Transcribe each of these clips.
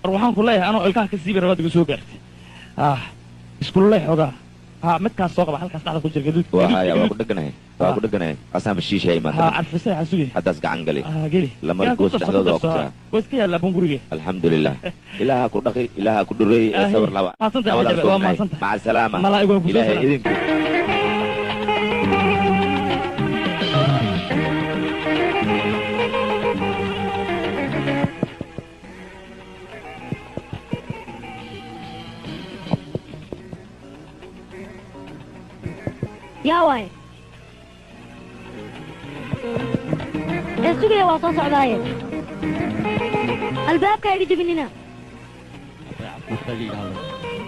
War waxaan ku leeyahay anoo ilkaha ka siibi rabaad igu soo gaartay. Ah, iskululey xoogaa. Ha, midkaas soo qaba, halkaas dhexda ku jira gaduudka. Waa haya, waa ku dheganahay, waa ku dheganahay, asaanba shiisha imaata. Ha, carfisay xasugi. Haddaas gacan gali. Ha, geli. Lamada goos dhexdooda waa ku jiraa. Waa iska yaallaa bun guriga. Alxamdulilah, ilaaha ku dhaqi, ilaaha ku dhureeyey ee sawir laba. Mahadsantahay, Xajabe, waa mahadsantahay. Maca salaama. Malaa'ig waa ku soo ilaahay salaamay. Idinku Yaa waaye ee sugaya? Waa soo socdaaye, albaabka iga jebinina.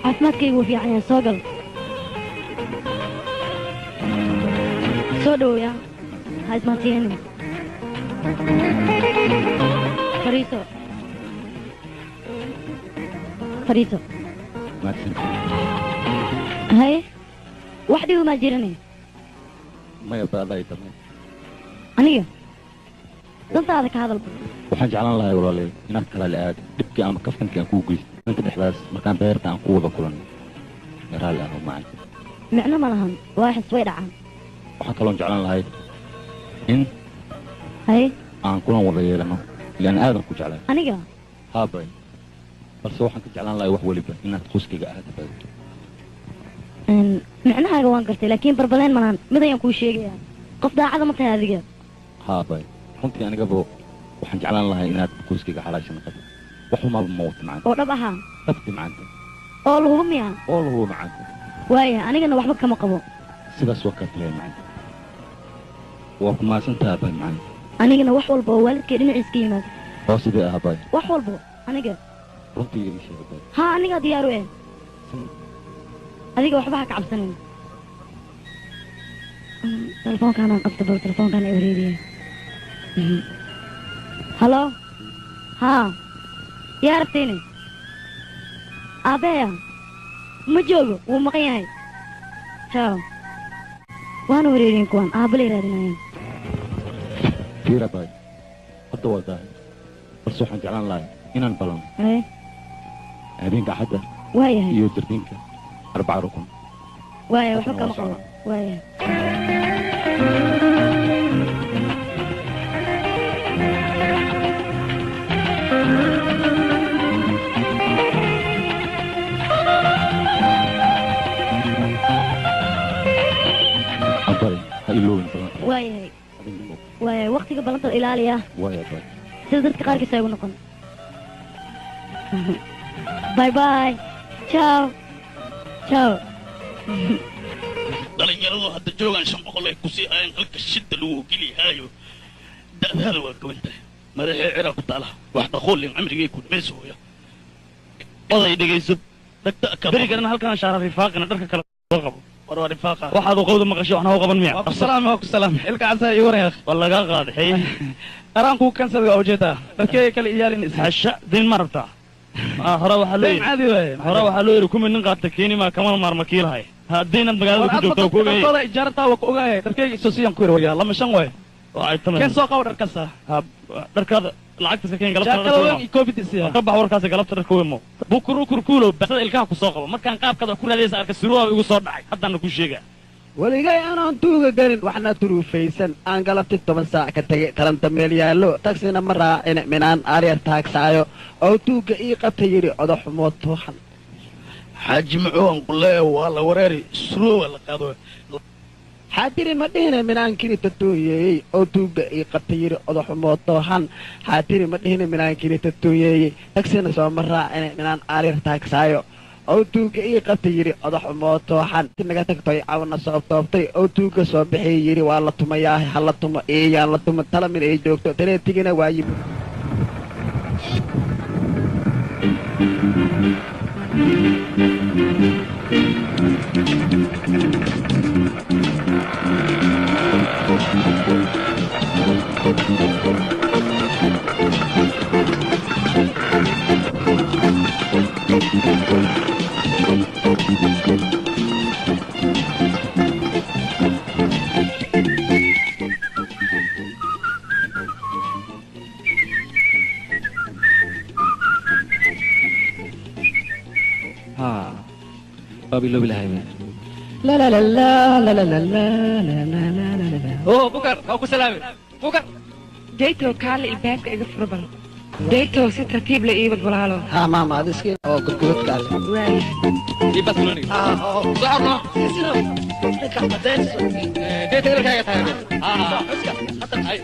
Caafimaadkaygu wuu fiican yahay, soo gal, soo dhowow. Ha ismaatiyeenin, fariiso, fariiso. Haye, wax dhibi maa jiranay? Maya, baaday darnay. Aniga dantaada ka hadalba. Waxaan jeclaan lahay walaalay inaad kalaali aad dhibkii ama kaftankii aan kuu geystay inta dhexdaas markaan beerta aan ku wada kulannay. Raalli ah oo macan. Micno ma lahan, waa xis, way dhacaan. Waxaan kaloon jeclaan lahay in haye aan kulan wada yeelano, ilaan aadan ku jeclay. Aniga? Haabay, balse waxaan ka jeclaan lahay wax weliba inaad qoyskayga aad badato. Micnahaaga waan gartay, laakiin barbaleen ma lahan. Mid ayaan kuu sheegayaa, qof daacada ma tahay adiga? Haabay, runtii anigaba waxaan jeclaan lahay inaad qoyskayga xalaasha noqoto. Wax xumaaba ma wata macanta. Oo dhab ahaa? Dhabti macanta. Oo lahuba miyaa? Oo lahuba macanta. Waaya, anigana waxba kama qabo. Sidaas waa kaa filaya macanta, waa ku mahadsantaha abay macanta. Anigana wax walba oo waalidkay dhinaciis ka yimaado. Oo sidee ah abay? Wax walbo aniga. Runtii ii sheeg abay. Haa, anigaa diyaar u eh, adiga waxba ha ka cabsanin. Telefoonkaanaan qabta, bal telefoonkaan i wareeriya. Halo, haa, yaa rabtayne? Aabbeya ma joogo, wuu maqan yahay. Ciao. Waana wareeriyen kuwaan, aabbalay raadinayaan. Fiir abay, hadda waa daahay, balse waxaan jeclaan lahay inaan balano haye habeenka axadda waayahay iyo jardiinka arbaca rukun. Waaya, waxba kama qabo, waayahay. Abay, ha iloobin balanta. Waayahay, waayahay, waktiga ballanta ilaaliya. Waaya abay. Sida dadka qaarkiis ay ugu noqon. Bye bye, ciao ciao. Dhalinyaradu hadda joogaan 500 ay kusii hayaan halka shidda lagu ogoliyahaayo. Da'daada waa gaban tahay, madaxii ciraa ku taala, wax dhaqoolin cimrigay ku dhamayso hooya. Oday, dhegayso. Dhagta ka berigan halkan shaara rifaaqina dharka kale soo qabo. War waa rifaaqa. Waxaad u qowda maqashay waxna u qaban miya? Waa ku salaam, waa ku salaam. Ilka casa ii waran yaakh. Waa lagaa qaaday xey. Qaraankuu kansal waa ujeedaa, dadkay kale iyaalin is hasha. Dayn ma rabtaa? Hore waxaa loo dayn yidhi caadi waaye. Hore waxaa loo yidhi kumi nin qaata keeni maa kamana maarma kiilahay. Ha, daynaad magaalada ku joogta waa ku ogayay. Dadkooda ijaarataa waa ku ogaayay. Dharkayga isoo siiyaan ku yiri waryaa lama shan waaye. Waa ay tamay. Keen soo qabo dharkasa. Ha, dharkaada lacagta ka keen galabta. Jaakada weyn iyo covid isiya. Ka bax warkaasi, galabta dharka weyn mo bukuru kurkuulow basada ilkaha ku soo qabo. Markaan qaabkaada wax ku raadiyaysa arka suruwaaba igu soo dhacay, haddaana ku sheegaa. Weligay anoon tuuga gelin waxna turuufaysan aan galabti 10 saac ka tegay taranta meel yaallo, tagsina ma raacin, minaan aaryar taagsaayo oo tuugga ii qabta yidhi odo xumood tooxan. Xaaji muxuu qulee, waa la wareeri, suroo waa la qaado. Xaatiri ma dhihine minaankini tatuuyeeyey oo tuugga ii qabta yidhi odo xumood tooxan. Xaatiri ma dhihine minaankini tatuuyeeyey, tagsina soo ma raacin, minaan aaryar taagsaayo oo tuugga ii qabta yidhi odax xumood tooxan. Naga tagtoy cawna soo toobtay oo tuugga soo bixii yidhi waa la tumayaa, ha la tumo eeyaan la tumo talamin ay joogto tareetigina waa yimid. Waa biloobi lahay. La la la la la la la la la la la la. Oh, Bukar, waa ku salaamay. Bukar. Jaytow, kaale ilbaabka iga furo bal. Jaytow, si tartiib la iibad walaalo. Haa maama, ad iska oo gudgudadka ale. Waay. Ii bas kulani. Socorno. Jayto ilkaaga tahay. Ay,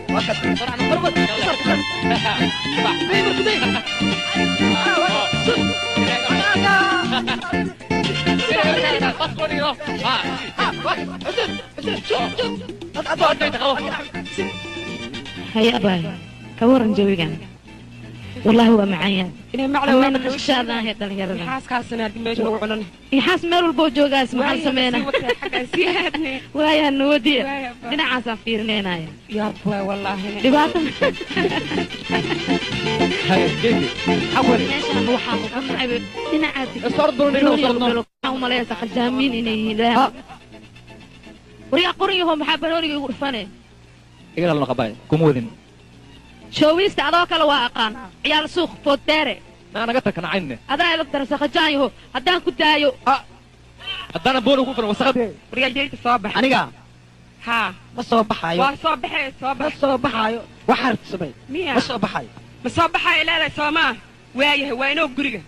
Haye abaay, ka waran jawigan? Wallaahi waa macaan yahay. Inay macla waa. Ameyna qashaadaan hee dhalinyarada. Xaaskaasna haddii meesha lagu cunan. Ixaas meel walboo joogaas maxaan sameynaa? Waayaha nawadiya dhinacaasaan fiirinaynaya. Yaab waay wallaahi. Dhibaato. Haye, Jayto. Xawal. Meeshaan waxaa ku nacay dhinacaas. Socod badan inuu socodno. Waxaan u malaysaa khajaamiin inay yihiin. Waryaa qoran yahow, maxaa banooniga igu dhufane? Iga dhalno qabaay. Kuma wadin. Shoowiista adoo kale waa aqaan. Ciyaal suuq foodbeere. Naa naga tag kanacayne. Adaa idag daran sakhajaan yahow, haddaan ku daayo. Haddana boon ugu furan wasaqad. Waryaa Jayta, soo bax. Aniga? Haa. Ma soo baxaayo. Waa soo baxay, soo Ma bax. soo baxaayo, waxaad samay. Miya? Ma soo baxaayo. Ma soo baxayo leedahay soo maa? Waayahay, waa inoo guriga.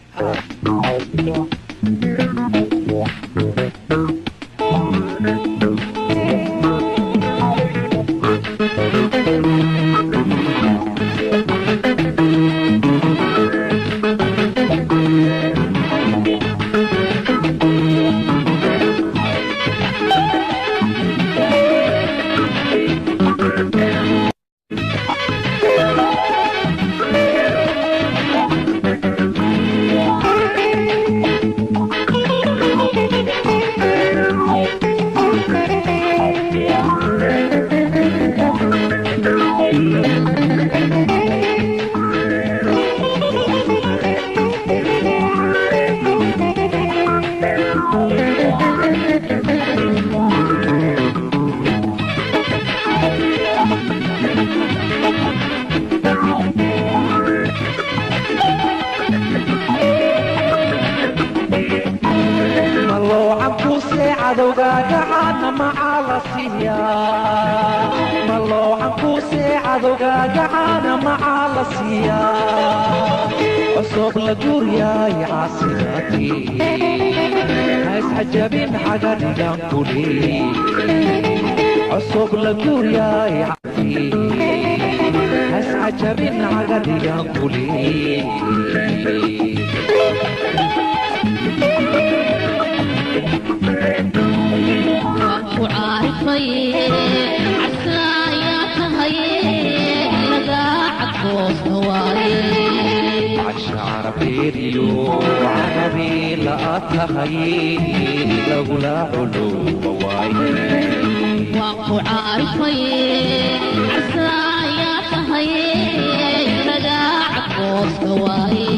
Maloocan kuuse cadowgaaga caana macaa la siiyaa? Maloocan kuuse cadowgaaga caana macaa la siiyaa? Cusub la guuryaay caasimaati haiscajabin xagadhigan kuli. Cusub la guuryaay haiscajabin xagadhigan kuli. Ku caarifay casaayaa tahay lagaa cadgoosta waaye. Casha carabeediyo carabi la'a tahay lagula culuba waaye. Waan ku caarifay casaayaa tahay lagaa cadgoosta waaye.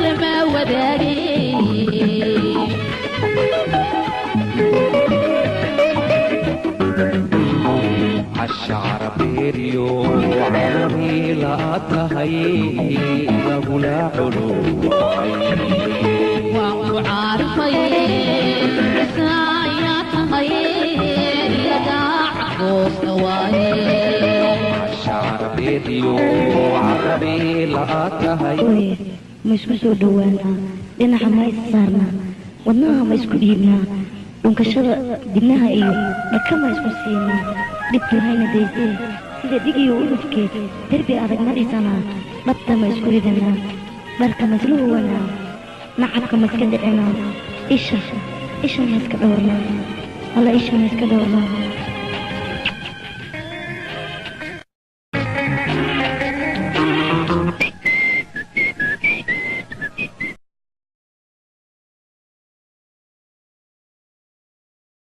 lama wadaagay. Casharbeeriyo carabi la tahay lagula culubay. Waan ku caarifay isaayaa tahay lagaa goosta waaye. Casharbeeriyo carabi la tahay. Ooye, ma isku soo dhowaanaa? Dhinaca ma is saarnaa? Wadnaha ma isku dhiibnaa? Dhunkashada dibnaha iyo dhaka ma isku siinaa? Dhibtu hayna daysee, sida dhigiyo udubkeed derbi adag ma dhisanaa? Dhabta ma isku ridanaa? Dharka ma isla huwanaa? Nacabka ma iska dhicinaa? Isha, isha ma iska dhowrnaa? Alla, isha ma iska dhowrnaa?